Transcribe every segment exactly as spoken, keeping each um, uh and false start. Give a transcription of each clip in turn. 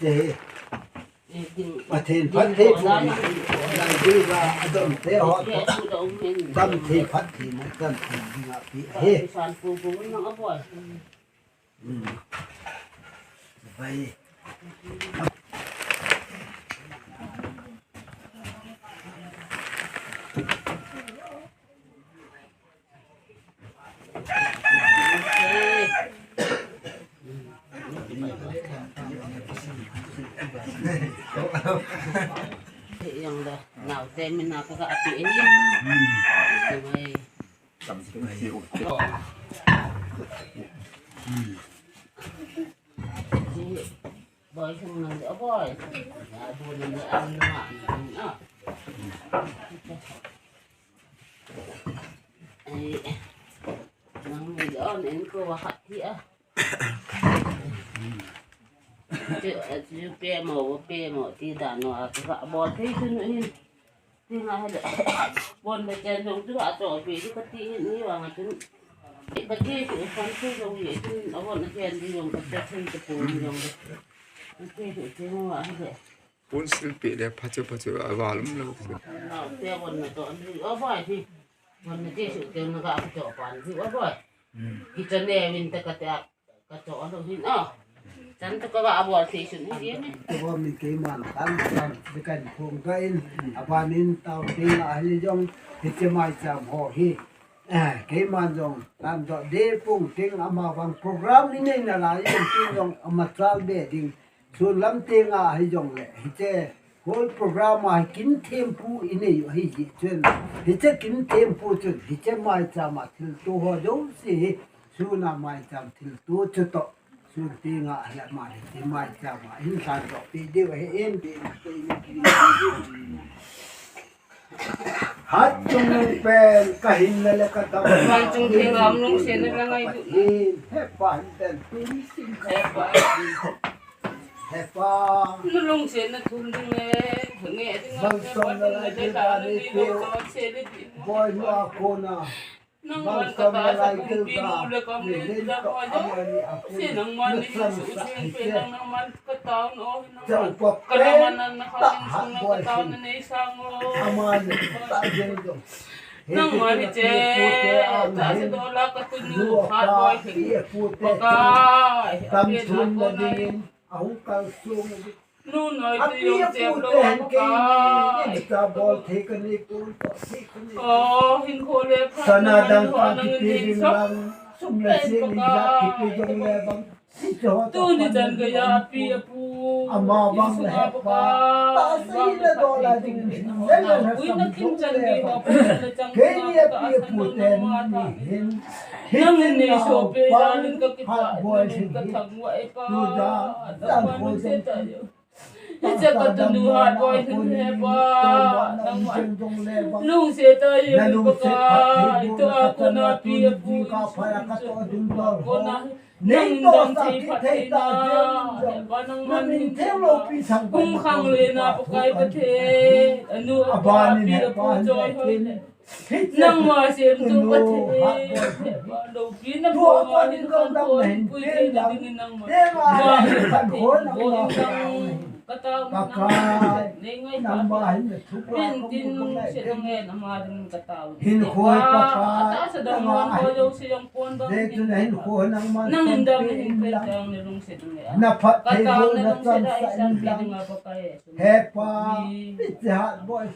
Te hi. Pathen phatthei pu na, lai dil ga adon te ho. Tam thei phatthei na, tam thei ding a pi he. Hmm. Bai. Yang dah, nau te min aku ka api ini. Sungai. Boy, sung nang, oh, boy. Ya, bu nang, ah, nang, ah. Ai, nang mi on en ko wa khat hi a. Chu, chu pe mo, pe mo, ti da no a, ka bol thei chu nu hin. Ti nga ha le. Bon le chen jong chu a to pe chu ka ti hin ni wa nga chu. Ka ti chu fan chu jong ye chu a bon a chen jong ka te thei te po jong. Ka ti chu ti nga ha le. Pun silpeh le phachu phachu a val um lou. Nau te bon na to ni, o boy hi. Bon na te su te na ka to pan hi, o boy. Ki to ne win ta ka te ka to lo hin, o. Chan to ka ga bol thei sun hi ni. Te bo min keiman kan kan de kan phong ka in. Aban in tao te na hi jong hi che mai cham ho hi. Eh, keiman jong kan do de pung ting ama bang program ni nei na lai jong ting jong ama chal be ding. Sun lam tenga hi jong le, hiche whole program a hi kin thempu i nei u ahi jeh chun. Hiche kin thempu chun, hiche maicham a thilto ho jouse hi, sun a maicham thilto chu toh. Sun tenga hi ama hiche maicham a hin lhan doh pi diu ahi in. Hat chung pen ka hin le le ka tam. Val chung theng a um lungsen na la ngai du. Hin, he pa hin ten tun sing ka. He pa. He pa. Nu lungsen na thum ding le, nge ding le, bang som na lai ding ta ni lo, se le di. Boy nu a kona. Nang man ka ta sa kumpi nu le kam le da ko jo. Se nang man ni su sing pe nang, nang man ka ta no nang man. Ka nang man nang na ka sing sung nang ka ta na nei sang o. Nang man ni che ta sa do la ka tu nu hat boy. Ka ka. Tam thun na ding. Ahung kal sung. Nu noi tu yong che lo ka. Ni ta bol the ka ni ko. Ko hin ko le pha. Sana dang ka ki pe ding lang. Sum le se ni ja ki pe jong le bang. Tuni chan gaya api apu. Ama bang le hepa. Ta si le do la ding. Ui na kim chan gaya apu le chang. Kei ni api apu ten ni hin. Nang nei so pe ya nin ka kipa, nin ka thang wa e pa. Nang man se ta yo. Hiche ka tunu hat boy hin hepa. Nang man. Lungset ta yo, Pakai. Tua kona api apu. Kona. Nang in dam thei phat thei na, hepa nang man hin. Kum khang le na Pakai Pathen, anu apa api apu choi hoi le. Nangma semtu Pathen, hepa loupi na po ma hin kan po hin pui thei na ding in nangma. Ma hin Pathen, bol in nang ka tao na nang nei ngai pa. Min tin se nang en ama ding ka tao. Hin khoi pa ka. Ata sa dang man ko jo se jong pon ba. Nang in dam hin kai tang ne lungset nge. Na phat thei lo na chan sa in lang. Hepa, pi te hat boy.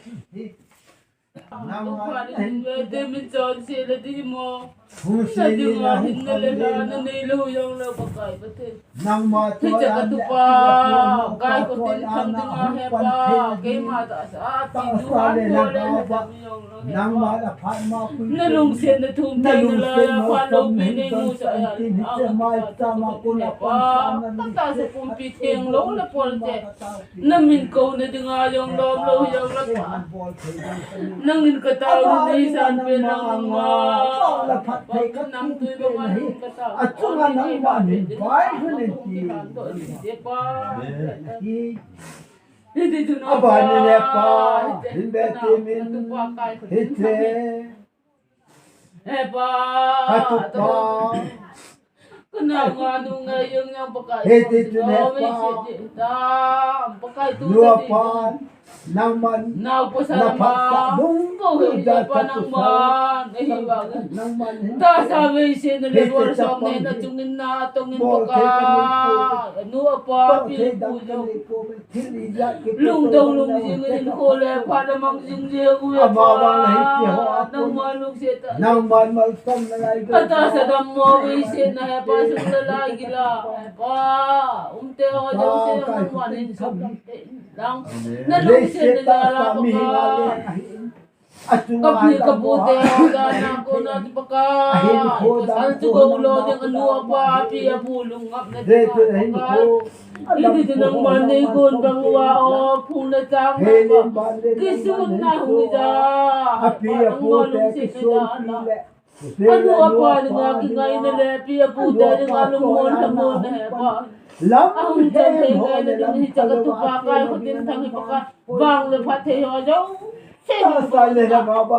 Nang ma hin ve te min chon se le di mo. Hu se ni na hin na le na na nei lo jong lo Pakai Pathen. Nang ma to. Hiche ka tupa, kai ko tin tham ding a hepa, keima ta sa, a ti du han ko le na dam jong lo. Nangma la phat ma pui. Na lungset na thum thei na la ya phat loupi nei mu sa ya. Tin hiche mai ta ma ko na pa. Ta sa kumpi theng lou la pol te. Na min ko na ding a jong lom lou jong la pa. Nang in ka tao na nei san pe nang ma. La phat thei ka nam tui ba ma nang ka tao. A chunga nangma min pai hu le ti. Te pa. Hi. Abani le pa, hin be ti min, hiche. Hepa, katupa. Kana Nga nung ngai yung yang pakai. Hei, ti tu ne pa. Pakai tu. Lua pa. Nangman. Nau pasal na phatsa ma. Dung ko tu hi ja pa nangman. Ei ba. Nangman. Tahsa vei se na le bol som ne na chungin na tongin pakai. Nu apa pi pu jo. Lungdong lungjing in kho le pha na mang jing je u ya. Ama bang la hi ti ho a. Nangman lungset ta. Nangman malsomna lai. Atahsa dammo vei se na he pa sung la lai gila. Pa, um te ho jong se nangman in sum te in lang. Na lungset na ja la pa. Kapi kapu te ho ja na ko na ti pakai. Pasal chu go lo ding anu apa api apu lungap na ti pakai. Iti ti nangman nei gon bang uva o phung na chang na ba. Kisun na hung ja. Api apu te kisun pi le. Anu apa dinga kingaina le, pi apu te dinga lungmon thamon na he pa. Ahung chan thei ngai na ding hi cha ka tu pakai, khutin thang hi pakai. Vang le phatthei ho jong. Se ni pa.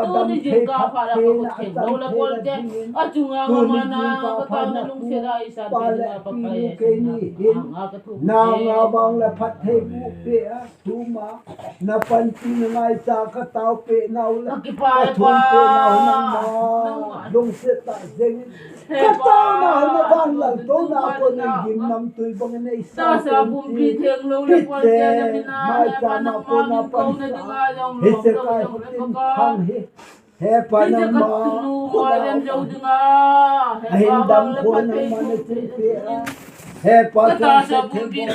Tuni jingkah pha la ka khut theng lo la bol te. Achunga nga mana ka tao na lungset a isa te dinga pakai. Nga ka thu. Na nga vang le phatthei bu pe a. Thuma, na panpina ngaichan ka taopeh nau le, ka thum peh nau nangma lungset tah jeng in. Ka taona na vanlal touna a kona gimnamtui bang in eisa pumpi theng lo le pon te na mina, maicham a kona pansa, hiche kai khutin thang hi. He Pa nangma, khut a um a, ahin damkho nangma na chingpeh a. He Pa, chonset thei bou,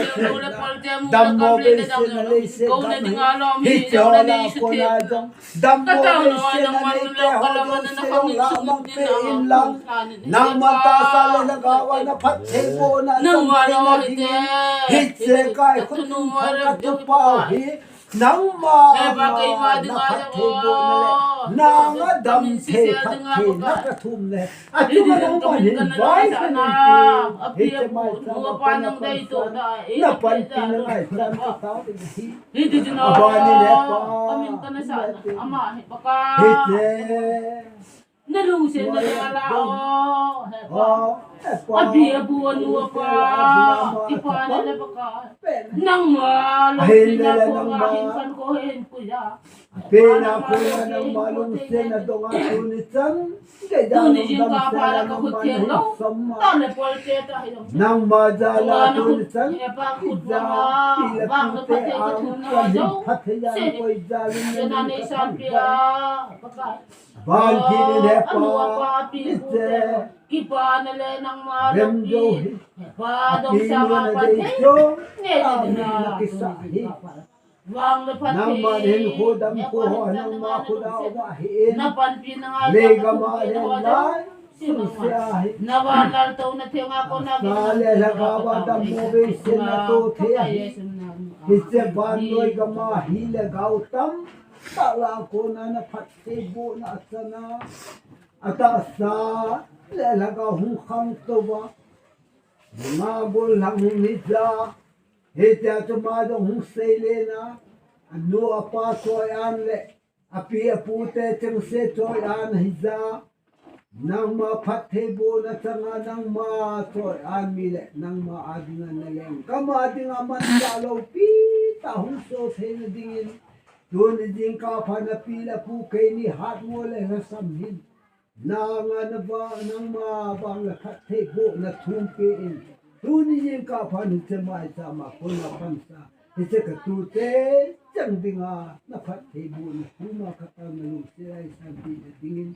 dammo behsehna leiset gam hi, hiche ho lah a kona jong dammo behsehna neite ho jouse jong lah a mangpeh in lang. Nangma tahsa le lhagao a na phattheibohna chang theina dingin, hiche kai khut in thang ka tupa hi, nangma, nangma na phattheibohna le, nanga damthei phattheina ka thum le, achunga nangman hin vaihom in ti, hiche maicham a kona pansa, na panpina ngaichan ka tao ding ahi. Abanin he Pa, hiche Na lungset na dinga lah o, he Pa. Abi abu anu apa, kipa na le pakai. Nangma lungset na ko ahin pan ko hin puja. Pen a kona nangma lungset na dong a tuni chan, tuni jingkah pha la ka khut theng lo. Ta le pol te ta hi dong. Nangma jal a tuni chan, ija, pi le pu te a, ka hin phatthei a, koi jal in na nei ka thang pai. Ban kit in he Pa, hiche, kipa na le nangma lungpi, he Pa, dong sa ma phatthei, nge ni na kisa hi. Nangma hin kho damkho ho nangma khut a um ahi in. Lei gam a le lai sung se ahi. Sa le lhagao a dammo behsehna toh thei ahi. Hiche vannoi gam a hi le gao tam tah lah a kona na phattheibohna chan a, atahsa le lhagao hung khangtou va, nga gollhang hung hija, hitia chu ama jong hung seilen a, anu apa choi-an le, api apu te chengse choi-an ahija, nangma phattheibohna chang a, nangma choi-an mi le, nangma a dinga na lenggam a dinga manchah loupi tah hung so theina dingin, tuni jingkah pha na pi le pu keini hatmo le lhasam hin, nanga na va, nangma vang le phattheibohna thumpeh in, tuni jingkah pha hiche maicham a kona pansa, hiche ka tute chang dinga na phattheibohna thum a ka tao na lungset a isan pehna dingin,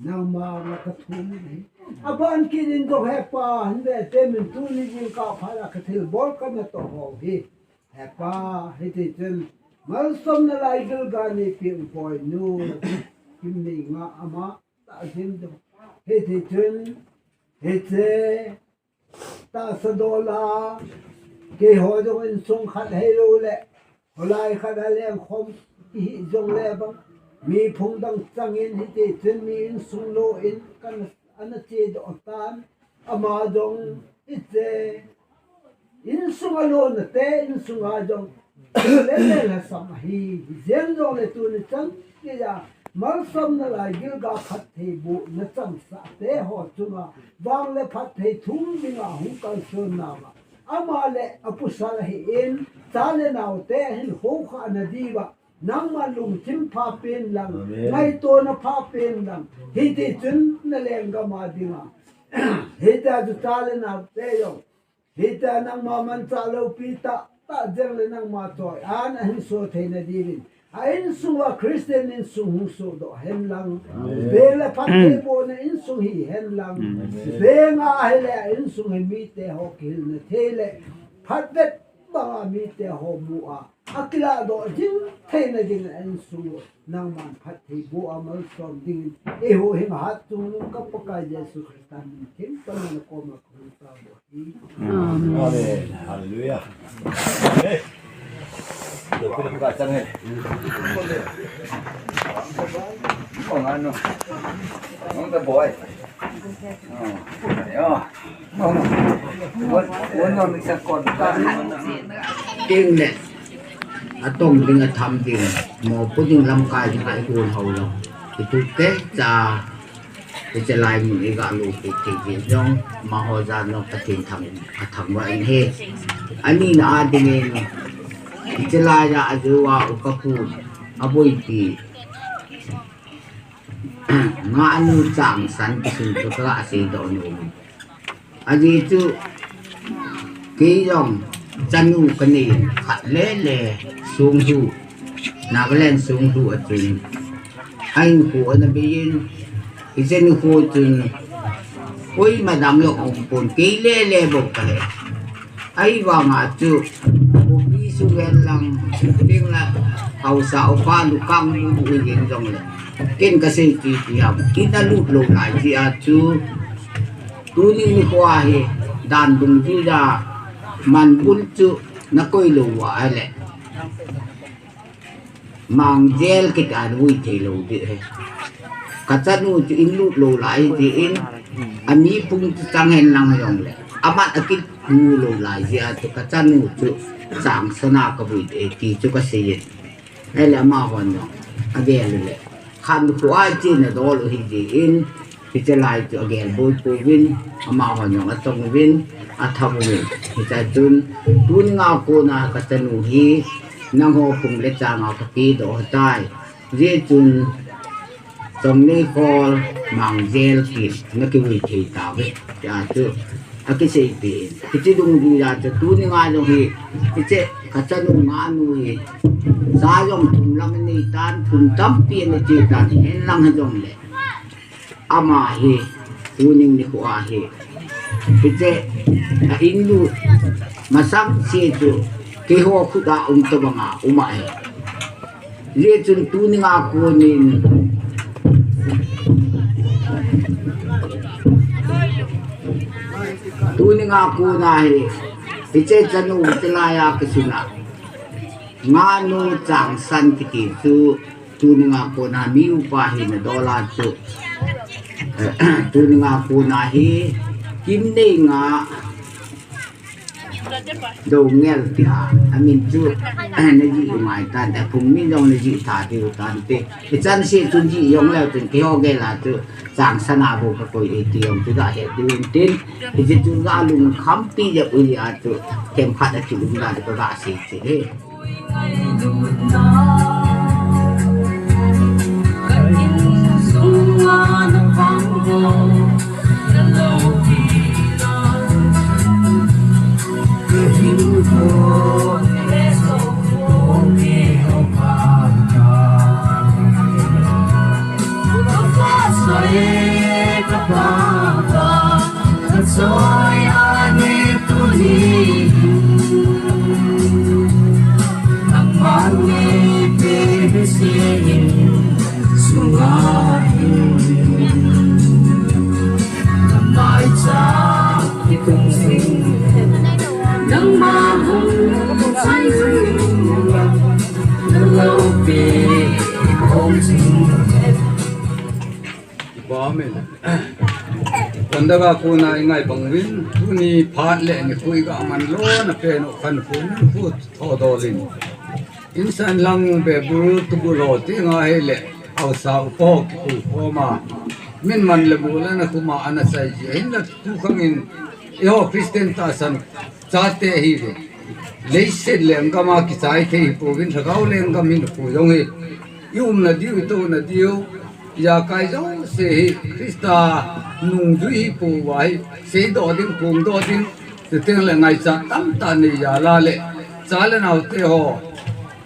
nangma vang a ka thum in ahi. Aban kit in jong he Pa, hin ve temin tuni jingkah pha la ka thilbol ka natoh ho hi, he Pa, hiti chun malsomna lai gilgal neipeh u boinu Kimneinga ama tah jeng jong. Hiti chun, hiche tahsa dol a, keiho jong insung khat heilou le, kholai khat a lengkhom ihi jongle bang, mi phung dang changin hiti chun mi insung lo in kana, ana chedoh tan, ama jong hiche insung a lona te, insung a jong le le lhasam ahi, hijeng jongle tuni chan geiya Malsomna lai gilga phattheibohna changsah teho chunga vang le phatthei thum dinga hung kalson nauva, ama le apasal ahin, cha le naote ahin khoukhah nadiuva, nangma lungthim phapen lang, ngaitona phapen lang, hiti chun na lenggam a dinga, hiti a chu cha le naote jong, hiti a nangma manchah loupi tah tah jeng le nangma choi-an ahin so theina diuvin, a insung uva Christian insung hung sohdoh hen lang, vang le phattheibohna insung hi hen lang, vang ahile a insung hi miteho kihilna thei le phatvet banga miteho mu a, akilahdoh jing theina dingin a insung u nangman phattheiboh a malsom dingin eiho hing a hatchungnung ka Pakai Jesu Christa min theng tah in na koma kahung tao u ahi. Amen. Hallelujah. Ting le atong ding, atham ding, mopo ding, lamkai ding a igon hou lou. Ipu kei cha, iche lai mun iga loupi thei jeh jong, amaho jal jong Pathen thangvah in ahi. Anina a dingin, iche lai a ajou a u kapu, aboipi Ngahnu Changsan kisun chu kaga seidoh nom in. Ajeh chu kei jong chanu kanei in, khat lele Songlhu, Nagaland Songlhu a chun, ahinkho ana bei in, hiche nikho chun koima dang jong aumpon, kei lele bou kahi. Ahivanga chu, khopi sung hen lang, ding la, haosa upa lukang bu bu jeng jongle, ken kasei chu ipi ham, ina lut lou lai jeh a chu, tuni nikho a hi, dan dungjuiya manbul chu nakoi lou uva ahile, Mangjel kiti a vui thei lou ding ahi. Kachanu chu in lut lou lai jeh in, ami phung chu chang hen lang jongle, amat akimu lou lai jeh a chu kachanu chu Changsan a kavui ding ahi ti chu kasei in. Ahile amahon jong agel uleh, khankho a chena dol u ahi jeh in, hiche lai chu agel boi pouvin, amahon jong atong uvin, atha uvin. Hiche chun, tuninga kona kachanu hi, nangho phung le changa kapedoh ahitai. Hijeh chun, Chongneikhol, Mangjel kin, nakivui thei tauve. Tia chu, akiseipeh in. Hiche dungjuiya chu, tuninga jong hi, hiche kachanu Ngahnu hi, cha jong thum lam aneitan, thum tampi anachetan, hen lang hijongle, ama hi, tuni nikho a hi, hiche, a in lut, masang se chu, keiho khut a um tobanga, um ahi. Hijeh chun tuninga konin, tuninga kona hi, hiche chanu, hiche laiya kisuna, Ngahnu Changsan kiti chu, tuninga kona mi upa hina dol a chu, tuninga kona hi, Kimneinga Doungel tia, amin chu, najih u ngai tante, phung min jong najih tha diu tante. Ichan se chun jih jong leu chun keiho gel a chu, Changsan a bou kakoi e ti jong chu gahet diu intin. Hiche chu ga lungkhampi jep u jeh a chu, themkhat a chu um dan kaga sei cheh e. Amen. Kondaga kona ingai bang uvin, tuni phat le nikho iga man lona pen u khankho nikho thodol in. Insan lang bebul tubul ho ti ngai le. Sa upa ho kipu khoma, min man le mu le na kuma ana sai ji. Hinla tu khang in, eiho Christian tahsan chate hi ve. Leiset lenggam a kichai thei hi pouvin, lhagao lenggam hin khu jong hi. I umna diu, i tona diu, ijakai jouse hi Christa nungjui hi pouva hi, seidoh ding, phongdoh ding, chuteng le ngaichat tamtah nei jal a le, cha le naote ho,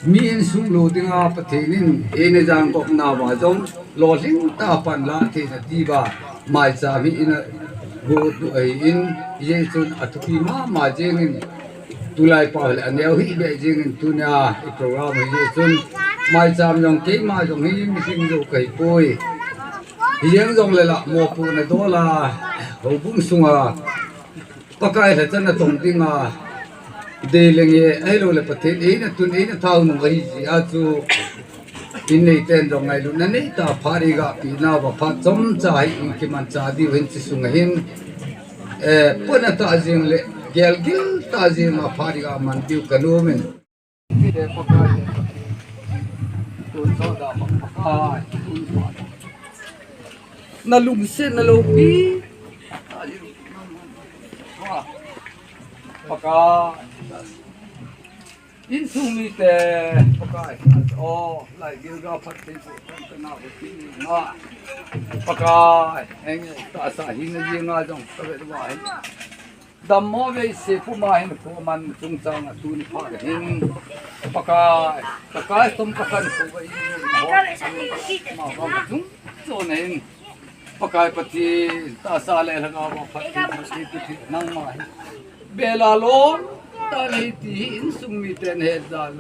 mi insung lou dinga Pathen in eina jangopna uva jong, lolhing tah a panla theina diuva, maicham hi ina got u ahin, hijeh chun athupi mama jengin, tulai pau le aneo hih beh jengin tunia i program hi jeh chun, maicham jong keima jong hi mihing jou kahi poi. Hijeng jongle la mopohna dol a, houbung sunga Pakai lhacha natong dinga, dei le nge, ahilou le Pathen eina tun eina thaonung ahi jeh a chu, in neiten jong ngailutna neitah a phat iga pehna uva phat chomcha hi in kimanchah diu hin, hiche sunga hin, eh, pona tah jeng le gelgil tah jeng a phat iga man diu kanom in. Nalungsetna loupi. Pakai. Insung mite, Pakai, o, lai gilga phat thei chu, kan kana ko ti nga. Pakai, eng, tahsa hina jinga jong, ka ve va hin. Dammo veise puma hin, puma man chungchang a tuni phat hin. Pakai, Pakai, tum ka kan ko va in, ho, ma va chung, chon hin. Pakai Pathen, tahsa le lhagao va phat thei, phat thei, phat thei, nangma hi. Bela lom tah nei ti hi insung miten he jal.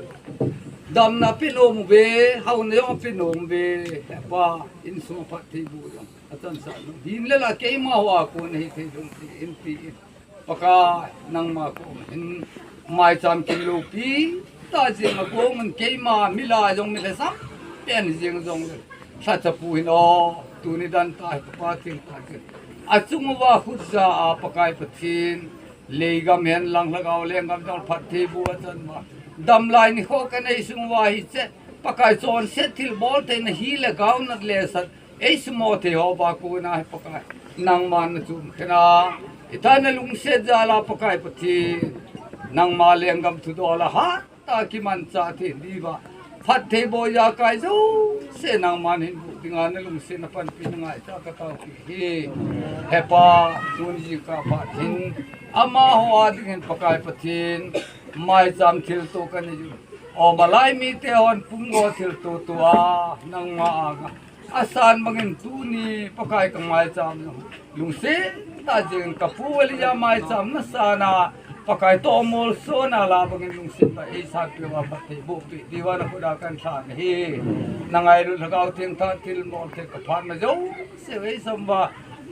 Damna pe nom uve, haona jong pe nom uve. He Pa, insung phattheiboh jong achansah nom. Hinlah keima hoa kon hithei jong ti in ti in. Pakai, nangma koma hin maicham kiloupi tah jeng a kon in keima milai jong mi lhasam pen jeng jongle, lhachapu hin o, tuni dan tah hi Pa thengtah jeng. Achung uva khutja a Pakai Pathen, leigam hen lang lhagao lenggam jong phattheiboh achan uva. Damlai nikho kanei sung uva hiche, Pakai chonset thilbol theina hi le gaona le sat, eisumo thei ho va kona hi Pakai, nangman nachung khen a, ita nalungset jal a Pakai Pathen, nangma lenggam thudol a hatah a kimanchah thei diuva, phattheiboh ijakai jouse nangman hin boh dinga nalungsetna panpi nangaicha kataopi hi. He Pa, tun jingkah phat hin, amaho a dingin Pakai Pathen, maicham thilto kanei u. O, malai mite hon pumgo thilto to a, nangma anga asan bangin tuni Pakai ka maicham jong, lungset tah jeng in kapu Elijah maicham nasan a, Pakai toh molsona la bangin lungset tah eisan peh uva phattheiboh peh diuva nakhut a kan lhan ahi. Nangailut Lhagao Theng tah thilbol thei kaphatna jouse eisam uva,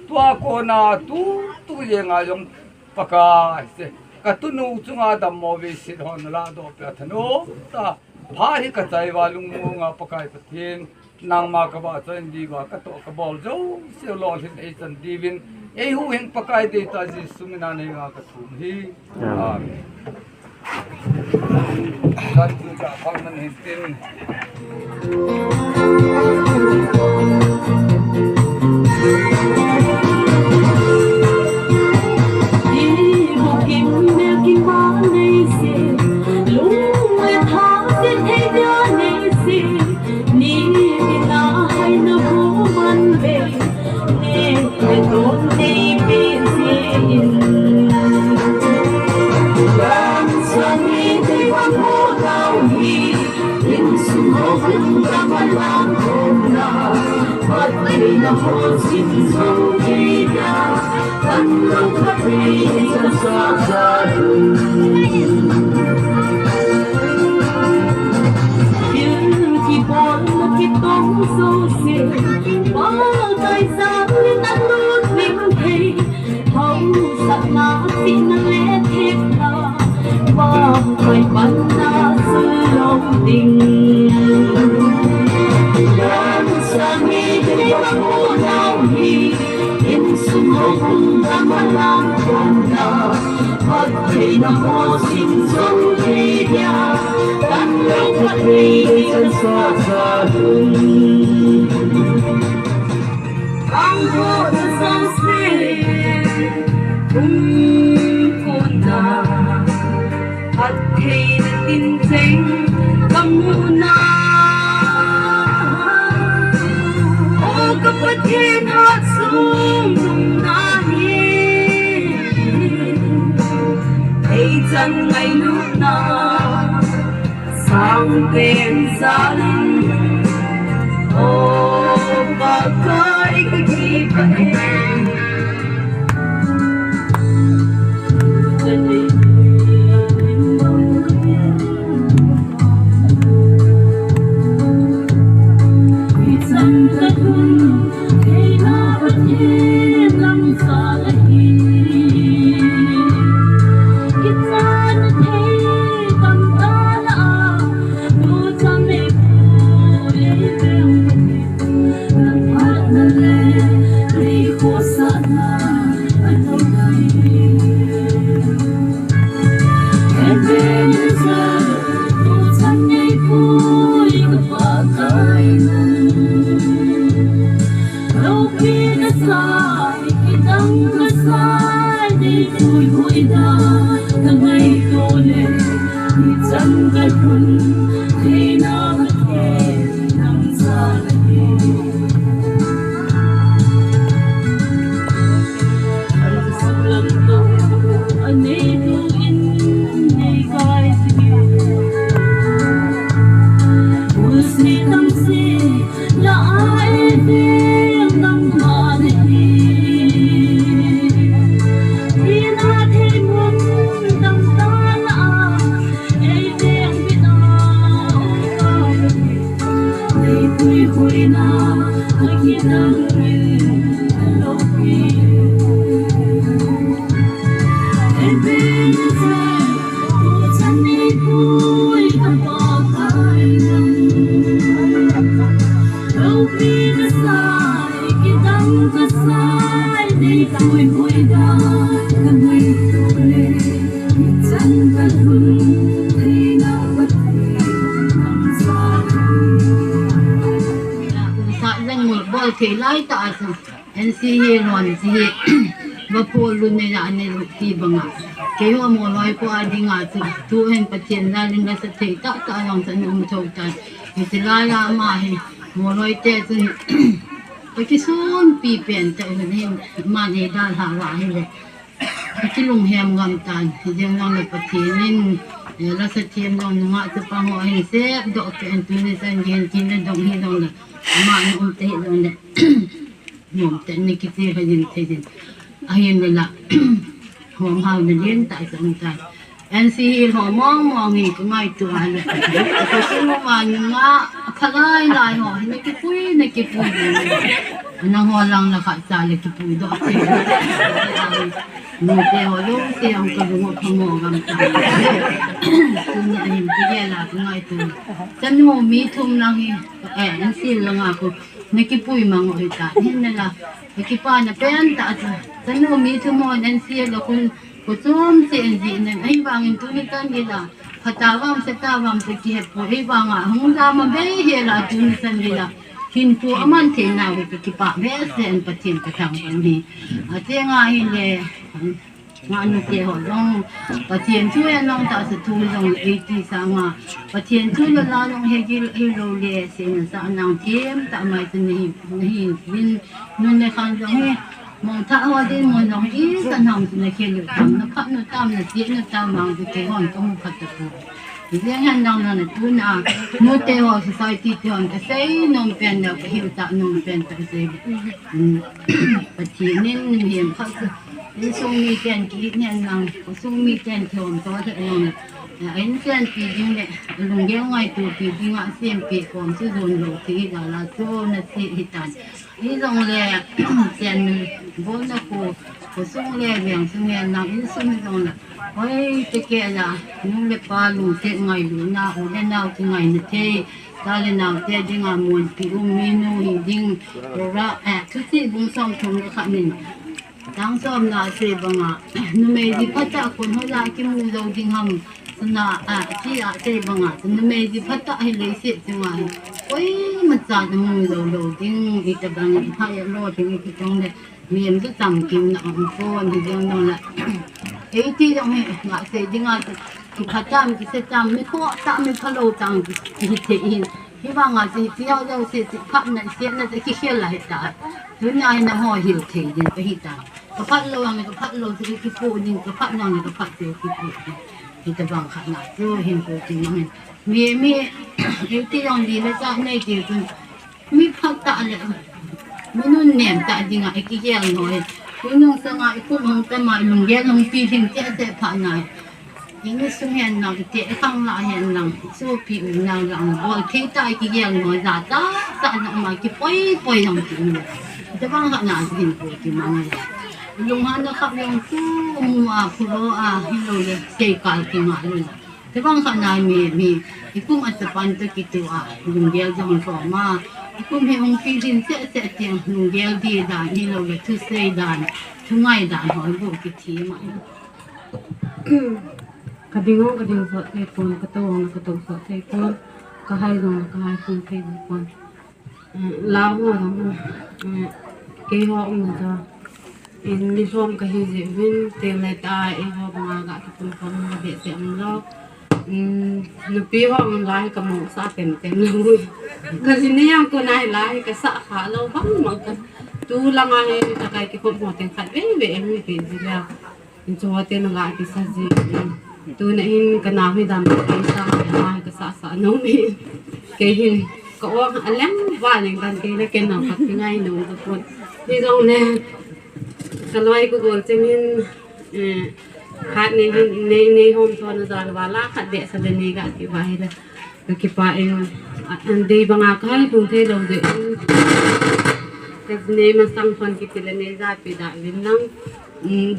tua kona tu, tu jenga jong Pakai, kachanu chunga dammo veiset ho nalahdoh peh a thanom tah a phat hi kachai uva lungmonga Pakai Pathen, nangma kavahchoi diuva katoh kabol jouse lolhin eichan diuvin, eihuhhing Pakai deitah Jesu mina neinga kathum ahi. Amen. Kan tu ka phang man hin tin. Athei na tin cheng ka mu na. O ka Pathen, hatsung nung na hi ei chan ngailutna sang pen jal in. O Pakai, ka kipah e. Sa leng mol bol thei lai ta a sa. N C Hills hon hiche hi va phol lou nei a, nei lou ti banga. Keiho Molhoi kho a dinga chu, tu hin Pathen jalin lasa thei tah tah jong chu ana um thou tan. Hiche lai a ama hi Molhoi te chun ka kisonpi pen tah hin, aman eidalhah uva ahile ka kilunghem ngam tan. Hijeng jongle Pathen in, eh, lasa them jong nungah chapang ho ahin sepdoh peh in, tuni chan geiyin tin le dong hijongle, ama ana um tahih jongle. Nom tah in na kiche lhajin thei jin. Ahinla, hom hao na len tah in um tai. N C Hills ho mong mong hi ka ngaito a le. Ka sung ma nunga phalai lai ho hi na kipui, na kipui. Nangho lang la khat cha le kipui doh. Nute ho jouse jong ka lung u phamo gam tai. Tuni ahin kigel a ka ngaito. Chanu mi thum lang hi, eh, N C Hills langa khu na kipui mang u hita. Hinla, ka kipana pen tah chu. Chanu mi thum hon N C Hills a khun, kho chom cheh in jih in, ahivangin tuni chan geiya, pha ta vang, se ta vang, se kihe poi, ahivanga hung jam a bei hel a tuni chan geiya, hinkho aman thei nau hi ka kipah behseh in Pathen ka thangvah in. Achenga hile, Ngahnu te ho jong, Pathen thu hen jong tahsa thu jong eighty sanga, Pathen thu le la jong hegil, hilou le, seina sa nang them tah mai chu nahi, nahi vin, nun le khan jong hi, mong thah ho dinmun jong hi, san ham chu na khel u tam, na phat nu tam, na siet nu tam, mang chu keihon ka mu kha tapoi. Hijeng hen lang lang na tuna, nute ho society te hon ka sei nom pen le, ka hiu tah nom pen tah sei. Um, Pathen in mihem khat Insung miten ki-it hen lang, khosung miten kihom to lheh jong le, a insenpi ding le, alunggel ngaitopi dinga asempeh khom chu jon lou thei hi jal a chu nasei hitan. Hijongle, chen bolna khu, khosung le veng sung hen lang, insung hijongle, hoi tekeh la, nu le pa lungset ngailutna, u le nao kingaina thei, cha le naote dinga monpi um, minu hiding, Torah, eh, Thuchih bung somthum le khat in, Chang somna a sei banga, numei ji phatah khun hoiya kimu jou ding ham, Sana a, ti a, sei banga, sana mei di phatah hi leiset chunga hi. Koima cha na mu lou lou ding, itobang, pha ya lou ding, iti tong le, miem tu cham kim na ang ko, ni jong dong la. Eiti jong hi, nga sei dinga, ki pha cham, ki se cham, mi kho cham, mi pha lou cham, ki, ki thei hin. Hivanga chi, chi yau yau se, chi phat na, se na, chi ki khel la hi ta. Tuna hi na ho hil thei din, ka hi ta. Ka phat lou ang, ka phat lou, chi ki pu ding, ka phat nang, ka phat se, ki pu ding. Hita bang khat na, chu hin pu ding mang hin. Mi, mi, eiti jong di le cha nei ti chun. Mi phatah le, mi nunnem tah dinga, i kigel noi. Tunung sanga i kum hung tama, i lunggel hung pi ding te te pha nai. Insung hen lang, ite khang la hen lang, sopi u nang lang, bol thei ta kigel noi, ja cha cha na ma kipoi poi lang ti u. Tabang ha na hin ko ti ma ngai. Lung ha na khap yang tu mu a phu lo a, hi lo le, sei kal ti ma lo. Tabang ha na mi, mi, i kum a chapan to kitu a, lunggel jong so ma. I kum hi hung pi din se se ti lunggel di dan, hi lo le, thu sei dan, thu ngai dan, ho bu ki thi ma. Ka ding hong ka ding sot thei pon, ka to hong ka to sot thei pon, ka hai jong ka hai pon thei pon. Eh, la ho jong, eh, kei ho um na ta. In mi som ka hi ji vin, te le ta, e ho banga ga ki pun pon, ma be se um lo. Mm, nupi ho um lai ka mo sa tem tem lo. Ka ji ni yang ko nai lai ka sa kha lo bang ma ka. Tu langa hi ta kai ki pon mo tem khat ve ve em ni pe ji la. Incho te na la kisa ji. Tuna hin ka nau hi dam kisa, ma kasa sa no mi. Kei hin ka ong a leng va leng dan kei le ken nau khat ki ngai no ka pon. Ni jong le ka loi ko gol cheng hin, eh, khat nei hin, nei, nei hom thon na jal va la khat de sa de nei ga ki va hi le. Ka kipah e, a, an dei banga ka hai lhung thei lou ding. Ka nei masang phone kiti le nei japi da vin lang. Um,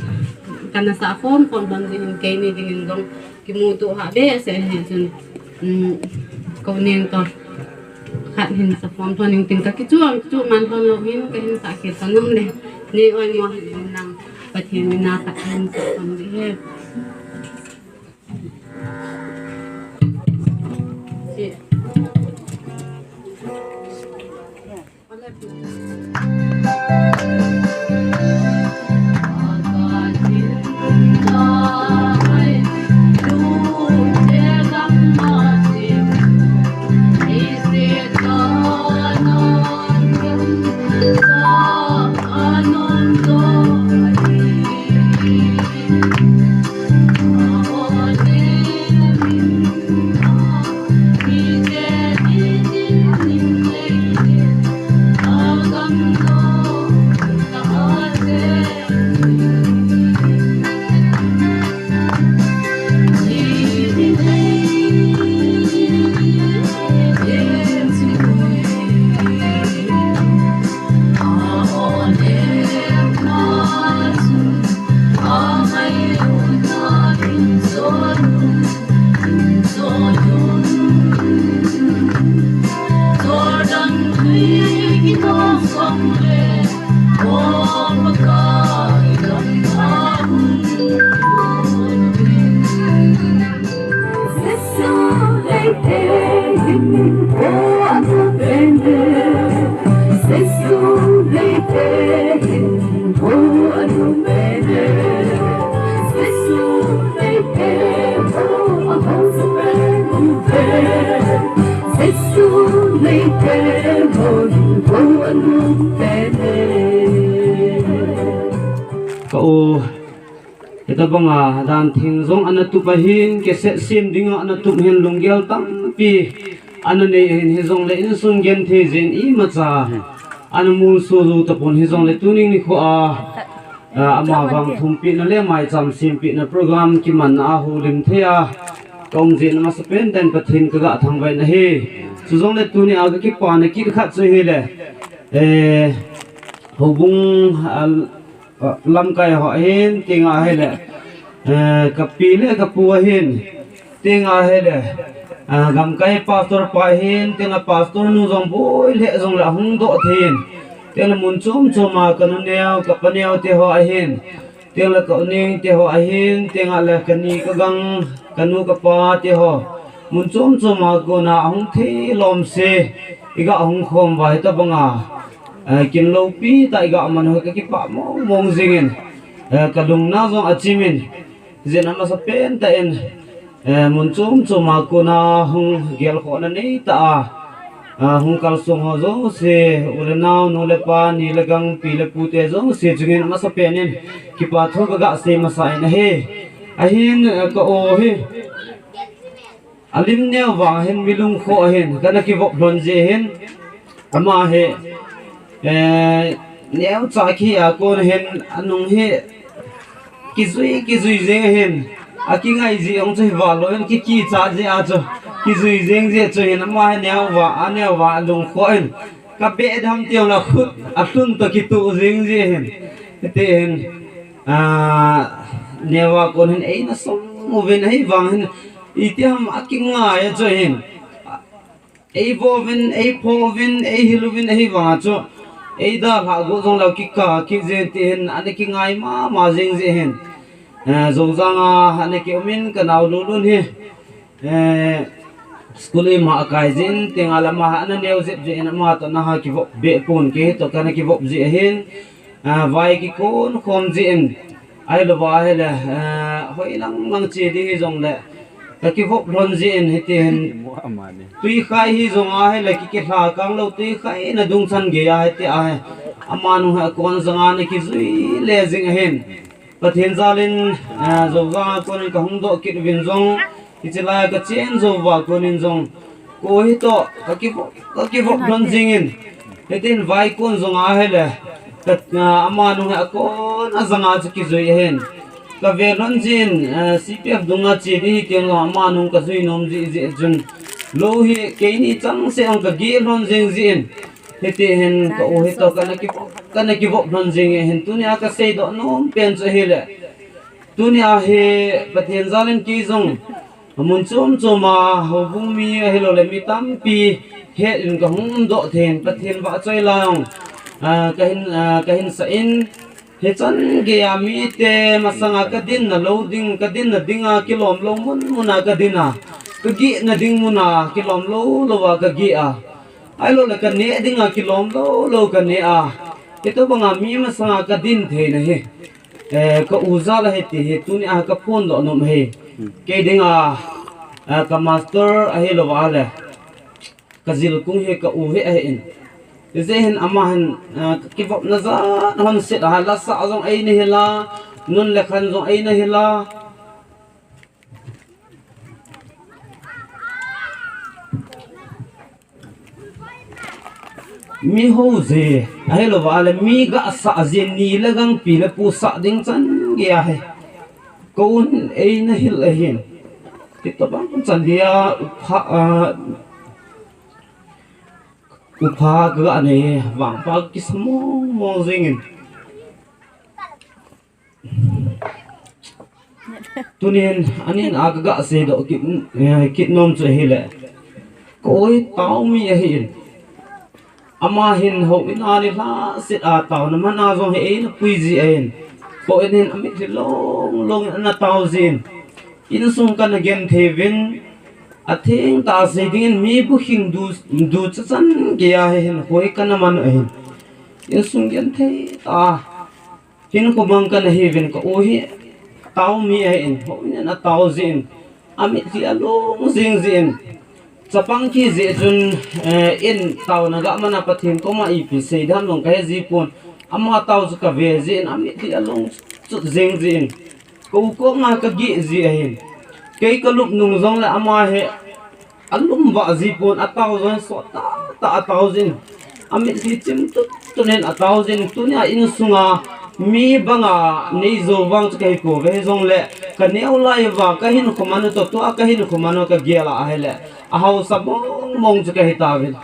ka na sa phone, phone, phone ding in keini ding in jong kimuto ha be se hin chun. Um, ko ning to. Khat hin sa phone, phone ning tin ka kichu ang chu man phone lou hin ka hin sa ke ta nang le. Nei oi mo hin lang. Pathen min a khat hin sa phone ding he. Ka u, hitabanga dan thing jong ana tup ahin, cassette sem dinga ana tup hin lunggel tampi ana nei ahin, hijongle insung genthei jin imacha ana molso jou tapon, hijongle tuning nikho a, a, ama vang thumpina le maicham sempina program kimanna a houlim thei a, ka um jeh in amasapen tah in Pathen kaga thangvah in ahi. Chujongle tuni a kakipana kit khat chu hile, eh, houbung, a, lamkai ho ahin, tenga hile, eh, kapi le kapu ahin, tenga hile, ah, lamkai pastor pa ahin, tenga pastor nu jong boi le jongle ahung doh thei in, tenga mun chom chom a kanu neo, kapa neo te ho ahin, Tengle ka u neng teho ahin, tengle kani ka gang, ka nu ka pa teho mun chom chom a kona ahung thei lom se, iga hung khom uva hitobanga, eh, kin loupi tah iga man u hi ka kipah mong mong jingin, eh, ka lungna jong achimin, jeh in amasapen tah in, eh, mun chom chom a kona hung gelkhohna nei tah a, ah, hung kalsong ho jouse, u le nao, nu le pa, ni le gang, pi le pu te jouse chungin amasapen in kipa thu ka ga sei masa in ahi. Ahin, eh, ka u hi alim neo vang hin mi lungkhoh ahin, kana kivop lhon jeh hin, ama hi, eh, neocha khi a kon hin anung hi kijui, kijui jeng ahin, akingai jeh ong chu hi valou in kikicha jeh a chu, kijui jeng jeh chu hin ama hi neo vang, aneo vang alungkhoh in, ka beh dam tiang la khut, alhun toh kituh jeng jeh hin. Hiti hin, ah, neo a kon hin eina song uvin ahivang hin, itiham akingai a chu hin. Ei vo uvin, ei pho uvin, ei hil uvin, ahivang a chu, ei dalhah got jong lou kikah kit jeng ti hin, ana kingai mama jeng jeh hin. Eh, Joujang a ana kium in ka nao Lulun hi, eh, school ima akai jin, tengle ama ana neo jep jeh in ama toh naha kivop beh pon, kei toh kana kivop jeh ahin. Ah, vai kikon khom jeh in, ahilouva ahile, eh, hoi lang lang che ding hijongle, ka kivop lhon jeh in hiti hin. Tuikhai hijong ahile, ki, kilha kang lou tuikhai na dungchan gei a hiti ahi. Ama nung hi akon jang a ana kijui le jing ahin. Pathen jal in, eh, Joujang a kon in ka hung doh kit uvin jong, hiche lai a ka chen jou uva kon in jong, ka u hi toh ka kivop, ka kivop lhon jingin. Hitin vai kon jong ahile, ka, ah, ama nung hi akon ajang a chu kijui ahin. Ka ve lhon jin, eh, C P F dunga che ding hi tiang jong ama nung ka jui nom jeh jeh chun, lou hi keini chang se ong ka geh lhon jing jeh in. Hiti hin ka u hi toh kana kivop, kana kivop lhon jing ahin, tunia ka seidoh nom pen chu ahile, tunia hi Pathen jal in kei jong mun chom chom a houbung mi ahilouleh mi tampi het in ka hung umdoh thei in, Pathen vahchoi la jong, ah, ka hin, ah, ka hin sah in, hichan gei a mite masanga ka dinna lou ding, ka dinna dinga kilom lou mun mun a ka din a, ka gehna ding mun a kilom lou lou a ka geh a, ahilouleh ka neh dinga kilom lou lou ka neh a, hitobanga mi masanga ka din theina hi, eh, ka u jal ahi ti hi tunia ka phondoh nom ahi. Kei dinga, eh, ka master ahilouva le ka jilkung hi ka u hi ahin. Hijeh hin ama hin, eh, ka kivopna jat lhon set a, la sah jong eina hil a, nun le khan jong eina hil a. Mi hou jeh, ahilouva le mi gasah jeh, ni le gang, pi le pu sah ding chan gei ahi. Ka un eina hil ahin. Hitobang chan gei a, u pha, ah, u pha ka ga nei, vangpha kisa mong mong jingin. Tunin, anin a ka ga seidoh kit, eh, kit nom chu ahile, ka u hi tao mi ahin. Ama hin houin a ni lhahset a taona man a jong hi eina pui ji ahin. Houin hin amitlhi long long in ana tao jin. Insung kana genthei uvin, atheng tah sei dingin mi bukhing du, ducha chan gei a hi hin hoi kana man u ahin. Insung genthei tah a hinkho mang kana hiuvin, ka u hi tao mi ahin, houin in atao jin, amitlhi along jing jin. Chapang kit jeh chun, eh, in taona ga man a Pathen koma ipi sei ding ham jong kahe ji pon. Ama tao chu kave jin, amitlhi along chut jing jin. Ka u koma kageh ji ahin. Kei kalup nung jongle ama hi alum vah ji pon, atao jong sot tah tah atao jin. Amitlhi chim tut tut in atao jin. Tunia insunga mi banga neijou vang chu kahi pouve, hijongle kaneo lai uva kahinkho man u toh, tua kahinkho man u kagel a ahile, ahaosa mong mong chu kahi tauvin.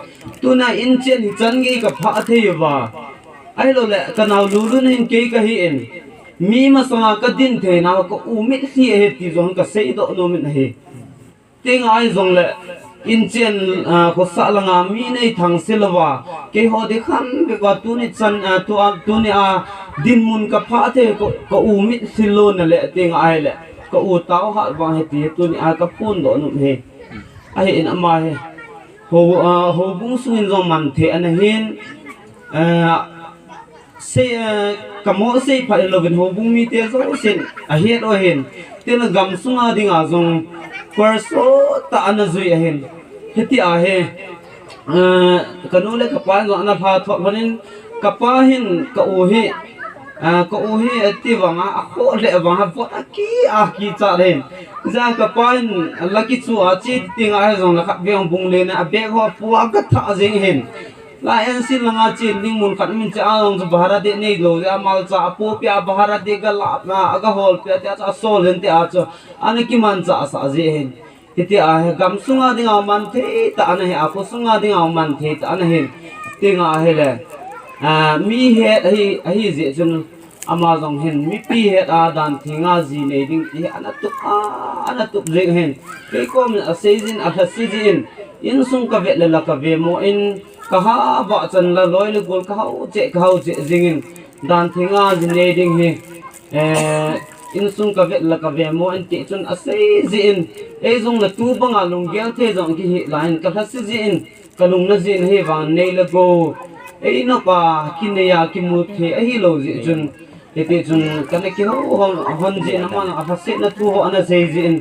Tunia inchen hichan gei kaphah thei uva, ahilouleh kanao Lulun hin kei kahin, mi masanga kadin theina ka u mitlhi ahi ti jong kaseidoh nom in ahi. Tenga ahi jongle, inchen, ah, khosah langa mi nei thangse louva, keiho ding kham bep uva tuni chan, ah, tua, tunia Dinmun ka pha thei, ka, ka u mit thil lo na le ting ahile, ka u tao hat vang hi ti tuni a ka phun doh nom hi. Ahi in ama hi. Ho, ah, houbung sungin jong man thei ana hin. Ah, sei, ah, ka mo sei pha in lovin houbung mite jousen ahet u hin. Tin a gam sunga dinga jong first tah ana jui ahin. Hiti ahi. Ah, ka nu le ka pa in jong ana lha thot lhonin, ka pa hin ka u hi, ah, ka u hi ati vanga, a kho le vanga, vot a ki, a ki cha le hin. Ja ka pa hin la kichu a chi ti nga hi jong la khat veng bung le na, a bag ho pu a ka tha jing hin. La en sin langa chin ding mun khat min cha a jong chu bahara de nei lo, ja mal cha a pu pia bahara de ga la na, a ga hol pia tia cha sol hin tia chu. Ana kiman cha sa ji hin. Hiti ahi, gam sunga dinga man thei tah ana hi, a kho sunga dinga man thei tah ana hin. Tinga ahile, ah, mi het ahi, ahi jeh chun ama jong hin, mipi het a dan thenga ji nei ding ti hi ana tup a, ana tup jing hin. Kei kom in a sei jin, a lhase jin, insung ka vet le la ka ve mo in, ka ha ba chan la loi le gol ka hau che, ka hau che jing in. Dan thenga ji nei ding hi, eh, insung ka vet la ka ve mo in ti chun a sei ji in, ei jong la tu banga lunggel thei jong ki hi la in ka lhase ji in, ka lung na ji in hi vang nei le go. Ei na pa ki nei a ki mu thei ahi lo ji chun, hiti chun ka na ki ho hon, hon ji na man a lhase na tu ho ana sei ji in,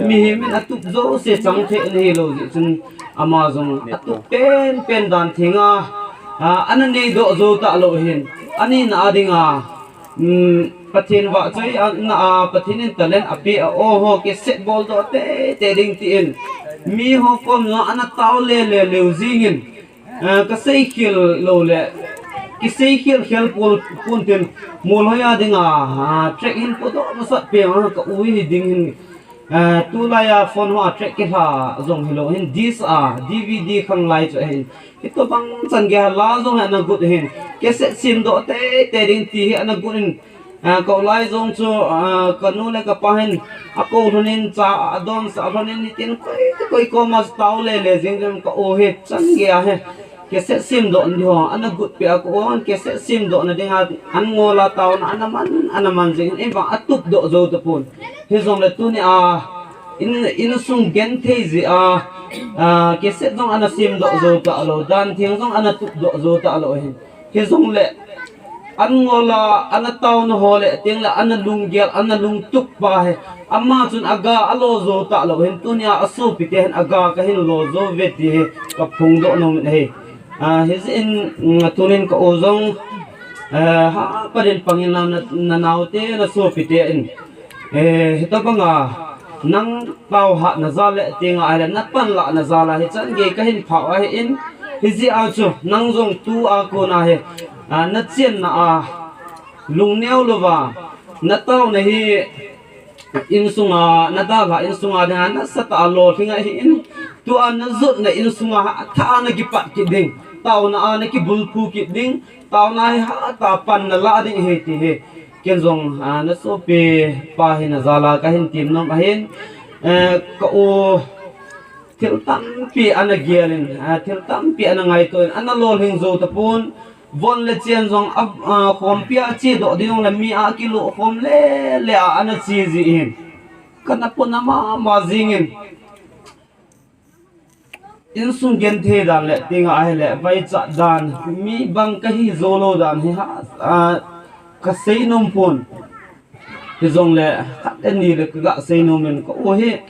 mi hi min a tup jo se chang thei na hi lo ji chun ama jong a tup pen pen dan thenga, a, ana nei doh jo ta lo hin, ani na a dinga, um, Pathen vahchoi a, na a, Pathen in talent a pe a, o ho, cassette bol doh tei tei ding ti in, mi ho kom jong ana tao le le leu jing in, a, ka sei khel lo le, ki sei khel khel pol pon tin, mol hoi a dinga, a, track hin po doh masat pe a, ka u hi ding hin, Eh, tulai a phone ho a track kihla jong hi lo hin, disc a, D V D khang lai chu hin. Hitobang chan gei a la jong hi ana got hin. Cassette sem doh tei tei ding ti hi ana got hin. Eh, ko lai jong chu, eh, ka nu le ka pa hin a ko lhon in cha a don sa lhon in nitin koi koi koma tao le le jing jong ka u hi chan gei a hi. Cassette sem doh na ding ho, ana got peh a ko on, cassette sem doh na ding a, an ngol a taona, ana man, ana man jing, in vang a tup doh jo ta pon. Hi jong le tuni a, in, insung gen thei ji a, a, cassette jong ana sem doh jo ta lo, dan theng jong ana tup doh jo ta lo hin. Hi jong le, an ngol a, ana taona ho le, teng le, ana lunggel, ana lungtup pa hi. Ama chun a ga a lo jo ta lo hin, tuni a, a sopi te hin a ga ka hin lo jo ve ti hi, ka phong doh nom in ahi. A, hi jeh in, mm, tunin ka u jong, eh, ha pa din pang in na, na, na nao te, na sopi te in. Eh, hitobang a, nang tao hat na jal le, teng a, ahile, na pan lah na jal a, hi chan gei ka hin phah u ahi in, hi jeh a chu, nang jong tu a kon a hi, a, na chenna a, lungneo louva, na taona hi, insung a, na dalha insung a dinga, nasatah a lolhing ahi in, tua na jotna insung a, hatah a na kipat kit ding, taona a na kibulphu kit ding, taona hi hatah a pan na lah ding ahi ti hi, ken jong, a, na sopi pa hi na jal a ka hin tem nom ahin, eh, ka u thil tampi ana gel in, a, thil tampi ana ngaito in, ana lolhing jo ta pon, von le chen jong a, a, khompi a che doh ding jong le mi a kilo khom le le a ana che ji in. Ka na pon a mama jing in. Insung genthei dan le, teng a ahile, vaichat dan, mi bang ka hi jou lou dan hi ha, a, ka sei nom pon. Hijongle, khat le ni le ka ga sei nom in ka u hi.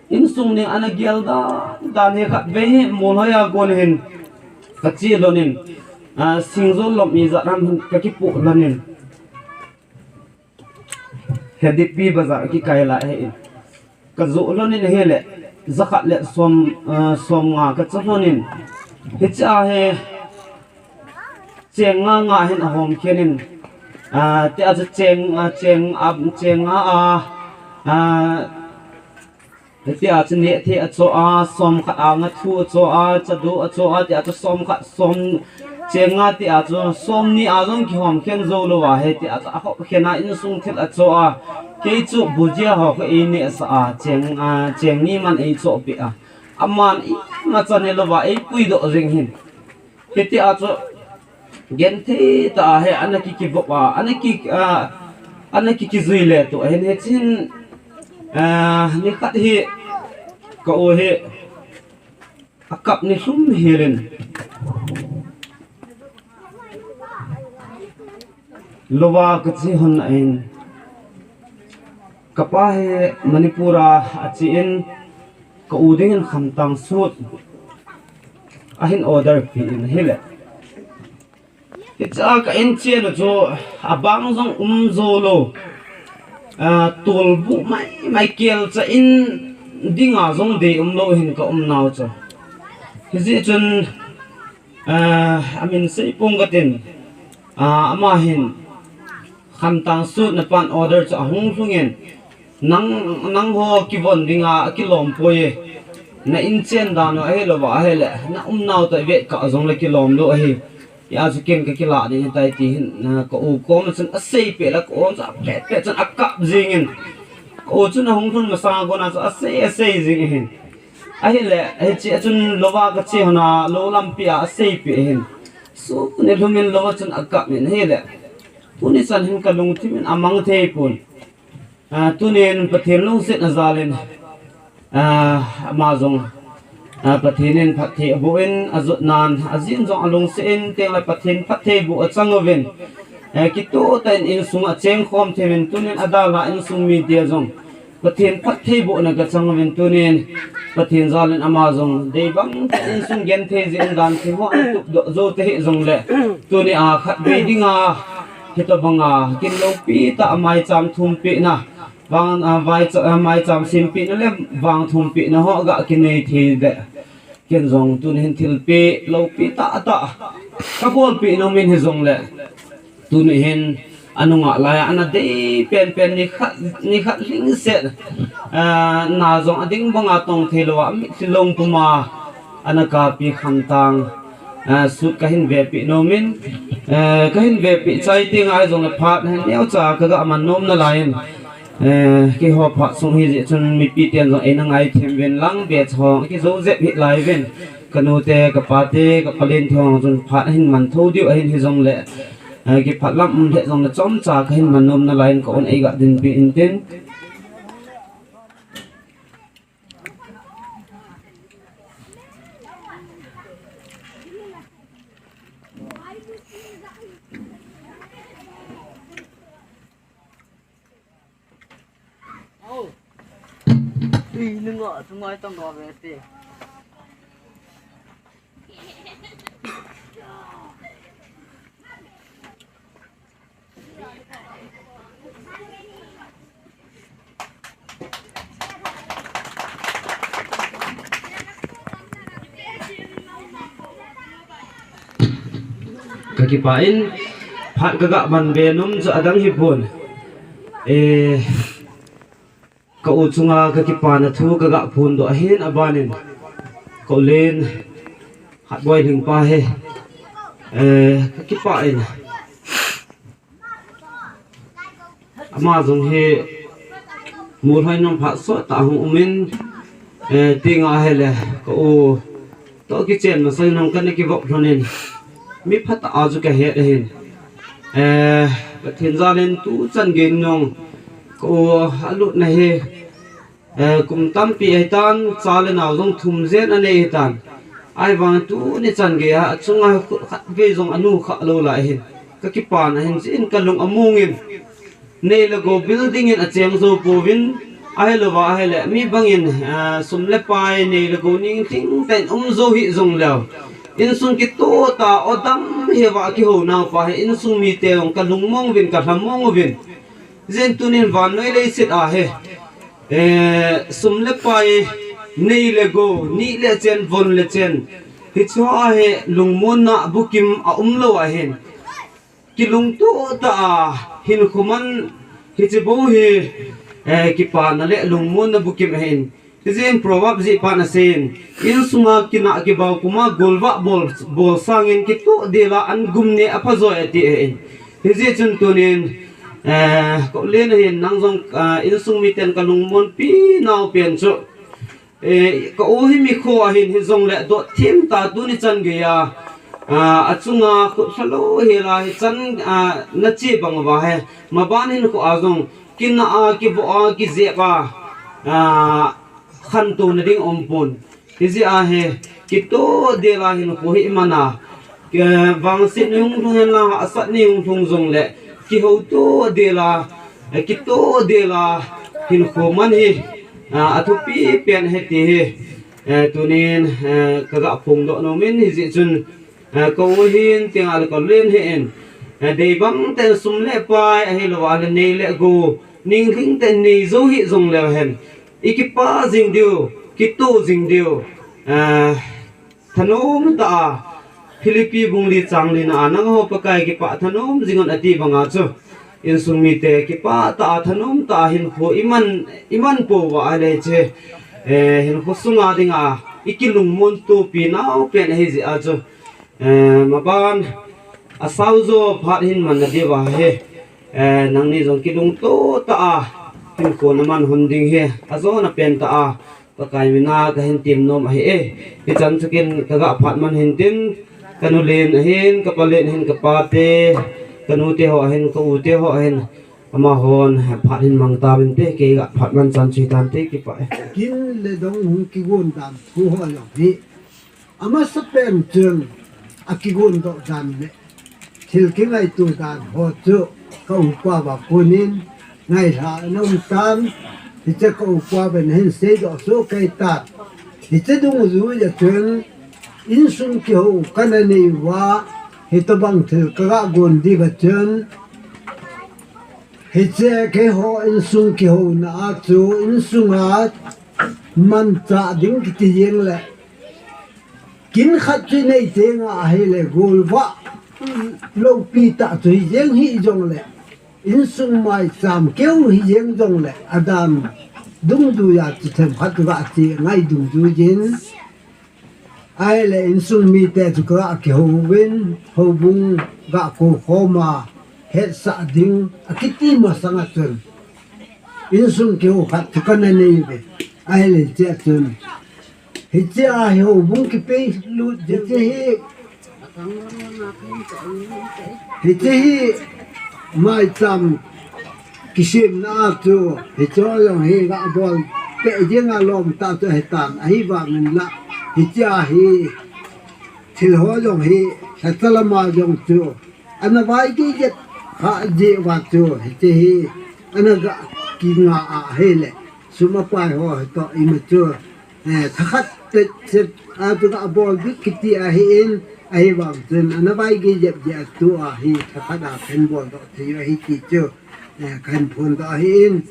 Insung ding ana gel dan, dan hi khatvei hi, molhoi a kon hin. Ka che lhon in, a, Singjol lom ijat ham hin ka kipoh lhon in. He Dipi bazar kikai lai hi. Ka joh lhon in ahile, jakhat le som, eh, somnga ka cho lhon in. Hiche a hi, cheng nga nga hin ahom khen in. Ah, tia chu cheng, ah, cheng, ah, cheng nga a, ah, Hitia chu nehthei acho a, somkhat a ngathu acho a, chadu acho a, tia chu somkhat, som, cheng nga tia chu somni a jong kihom khen jou lou a, hitia chu ahop khen a insung thil acho a. Kei chu bhujia ho khu einehsah a, cheng, a, cheng ni man eichoh peh a. Aman ima chan hilou va eipui doh jing hin. Hitia chu Genthei tah a hi ana kikivop a, ana ki, a, ana kikijui le tu ahin, hichun, a, nikhat hi ka u hi akap ni lhum helin. Louva kache hon ahin. Kapa hi Manipur a achen, ka u dingin Khamtang sut ahin order pi in ahile. Hiche a ka in chen u chu abang jong um jou lou. A, tolbu mai mai kelcha in dinga jong dei um lou hin ka um nau chu. Hijeh chun, a, amin sei pong katin, a, ama hin Khamtang sut na pan order chu ahung lhungin, nang, nangho kivon dinga akilom poi e. Na in chen dan u ahilouva ahile, na um nau toh ivet kah jong le kilom lou ahi. Hijeh chun ken ka kilah ding ahitai ti hin, a, ka u kom chun asei peh le ka u chu apet pet chun akap jingin. Ka u chun ahung lhun masang a kona chu asei, asei jing ahin. Ahile, hiche a chun louva kache hon a lou lampi a asei peh ahin. Sut ni lhum in louva chun akap in ahile. Tuni chan hin ka lungthim in amang thei pon. A, tunin Pathen lungsetna jalin, a, ama jong, a, Pathen in phatthei aboh in, ajotnan, ajin jong alungset in, tengle Pathen phatthei boh achang uvin, a, kitoh tah in insung a chengkhom thei uvin, tunin adalha insung mite jong Pathen phatthei bohna kachang uvin, tunin Pathen jalin ama jong deibang tah in insung genthei jeh in dan thei ho ana tupdoh jou tahih jongle, tuni a khatvei dinga hitobanga kin loupi tah a maicham thumpehna, vang, a, vaicha-, a, maicham sempehna le vang thumpehna ho aga kinei thei le, ken jong tuni hin thilpeh loupi tah tah kabolpeh nom in hijongle, tuni hin anunga laiya ana dei penpen nikhat, nikhat lhingset, a, na jong ading banga tong thei louva, mitlhi long puma ana kapi Khamtang, a, sut kahin vepeh nom in, a, kahin vepeh chai tenga hijongle phat hin neocha kaga man nom nalaiyin, a, keiho phat sung hijeh chun mipi ten jong eina ngaithem uvin lang, bechong kijou jep hih lai uvin, kanute, kapate, kapalen te ho chun phat ahin man thou diu ahin hijongle, a, kiphat lam um lheh jongle chomcha kahin man nom nalaiyin ka un eiga dinpeh intin. Kakipah in, phat kaga man be nom chu adang hipon. E, ka u chunga kakipana thu kaga phondoh ahin abanin, ka u len Hatboi Lhingpa hi, e, kakipah in. Ama jong hi mulhoi nom phat sot tah hung umin, e, tenga hile ka u toh kichen masang nung kana kivop lhonin, mi phatah a chu kahet ahin. E, Pathen jalin tuchan gei nung ka u alutna hi, e, kum tampi ahitan, cha le nao jong thum jen anei ahitan. Ahivang tuni chan geiya achunga khatvei jong anu khalou lai ahin, kakipana ahin, jin kalung amongin. Nei le gou building in acheng jou pouvin, ahilouva ahile mi bangin, a, sum le pai, nei le gou ning thing tah in um jou hih jongleu, insung kitoh tah a odam heuva kihou naupa hi insung mite jong kalung mong uvin, kalha mong uvin. Jin tunin vannoi leiset a hi, e, sum le pai, nei le gou, neh le chen, von le chen, hicheho a hi lungmonna bukim aumlou ahin, kilungtoh tah a hinkho man hiche bou hi, e, kipana le lungmonna bukim ahin. Hijeh in Proverb jihpan aseiyin, insunga kinah kibau puma golvah bol, bol sangin kitoh dela an gum neh apha joi ati ahin. Hijeh chun tunin, e, ka u len ahin, nang jong, e, insung miten kalungmonpi nau pen chu, e, ka u hi mikho ahin, hijongle dot thim tah tuni chan geiya Ah, achunga khut lhalou hela hichan, ah, nache bang uva hi. Maban hinkho a jong, kina a, kivo a, kijep a, ah, khantouna ding umpon. Hijeh a hi, kitoh dela hinkho hi iman a, vangset ni hung lhung henlang, hahsat ni hung lhung jongle, kihotoh dela, eh, kitoh dela hinkho man hi, ah, athupi pen ahi ti hi, eh, tunin, eh, kaga phongdoh nom in hijeh chun, eh, ka u hin, tia le ka len hin, eh, deibang tah in sum le pai, ahilou le nei le gou, ninglhing tah in nei jou hih jongleu hen, i kipah jing diu, kitoh jing diu, eh, thanom tah a, Philippi bung li chang li na a, nangho Pakai kipah thanom jing un ati banga chu, insung mite kipah tah a, thanom tah a hinkho iman, iman pouva ahile hiche, eh, hinkho sunga dinga, i kilungmon topi nau pen ahi jeh a chu, eh, maban, asao jo phat hin man na diuva hi, eh, nangni jong kilungto tah a, hinkho naman hon ding hi, ajona pen tah a, Pakai mina kahin tem nom ahi e. Hichan chu ken kaga phat man hin tin, kanu len ahin, kapa len ahin, kapa te, kanu te ho ahin, ka u te ho ahin, amahon phat hin mang tauvin te, kei ga phat man chan chu hitan te, kipah e. Kin le dong hung kigon dan thu ho jong hi. Amasapen chun akigon doh dan le thil kingaito dan ho chu ka upa uva konin ngailha ana um tan, hiche ka upa uvin ahin seidoh soh kei tan. Hiche dungjui a chun insung kihou kana nei uva, hitobang thil kaga gon diu va chun, hiche keiho insung kihouna a chu insunga manchah ding kiti jeng le, kin khat chu nei teng ahile golvah loupi tah chu hijeng hih jongle, insung maicham keu hijeng jongle, adan dungjuia chu themkhat chu ga che ngai dungjuiyin, ahile insung mite chu kaga kihouvin, houbung ga kou khoma hetsah ding akiti masanga chun, insung kihou khat chu kana neiuve. Ahile hichea chun, hichea hi houbung kipei lut, hiche hi, hiche hi maicham kisemna a chu, hiche jong hi ga bol peh dinga lom tah chu ahitan, ahivangin la, hichea hi thil ho jong hi, lhacha lama jong chu ana vaigei jep kha jeh uva chu, hiche hi ana ga kinga ahile, sum apai ho hitoh ima chu, eh, thakhat tah chet a chu ga bol bik kiti ahin, ahivang chun ana vaigei jep jeh a tua hi thakhat a kahin boldoh thei u ahi ti chu, eh, kahin phondoh ahin.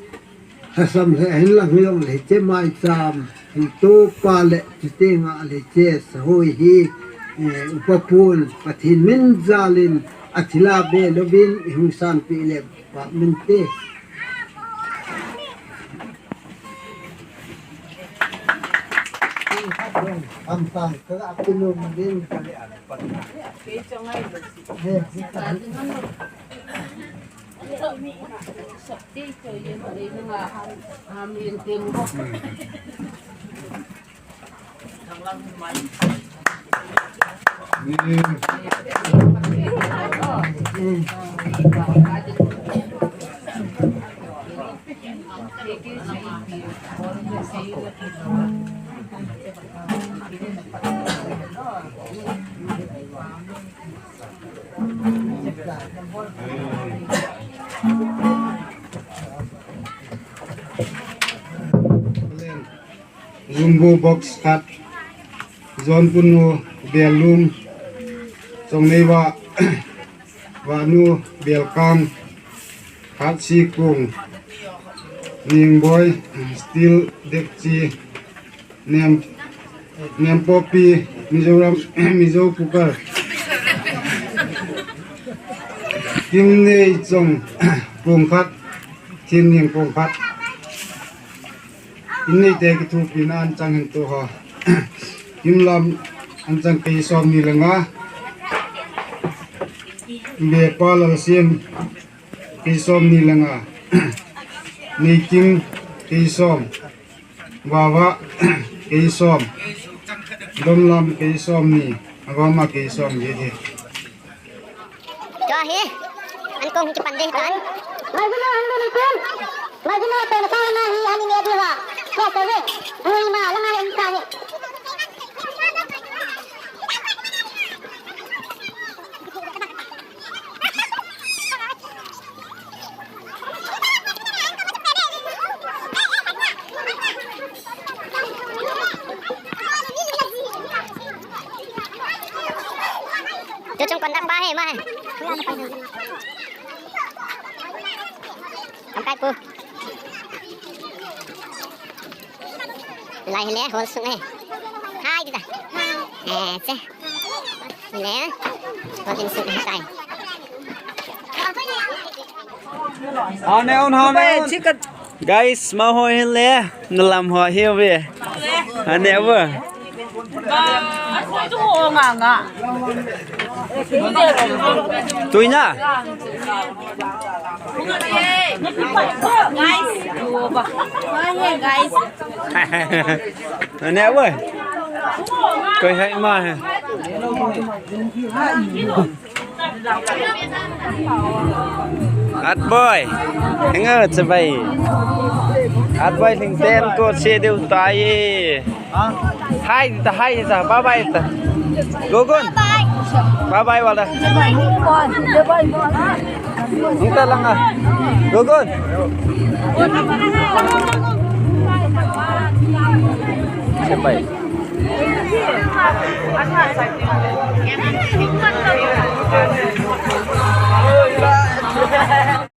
Lhasam lheh ahin lang hijongle hiche maicham, thilto pa le chuteng a le hiche sahoi hi, eh, upa pun Pathen min jalin athilha be louvin ihung sanpeh le pha min te. Amtang kaga kinom din kale an pan. Jumbo box khat, John Punu, Belum, Chongneiva, Vanu, Belkang, Hatsikung, Ningboi, Steel Dekchi, Nem, Nempopi, Mizoram, Mizo Cooker. Kimnei Chong, Pungkhat, Thinning Pungkhat. Innei te kithopina anchang hin tu ho. Kimlam anchang kei som ni le nga. Bepa Lalsem kei som ni le nga. Neikim kei som. Vava kei som. Domlam kei som ni. Goma ke som ye de. Tua hi, an kong kipan de tan. Margino, ano na ito? Margino, ito na tayo na hi, ani ni Adiwa. Kaya sabi, uy, ma, alam nga yung tani. Chuchung kondak pa he, ma he. Ang kai po. Lai hile, hol sung eh. Hai, dita. Eh, che. Hile, hol in sung eh, tai. Hane on, hane on. Guys, ma ho hile, nalam ho hi ve. Hane ve. Tuina. Guys. Ane abo. Koi hai ma hai. At boy. Enga chabai. At boy, lhingten ko che deu tai. Hai ta, hai ta, bye bye ta. Gogon. Bye bye wala. Hung ta lang ah. Gogon. Bye bye.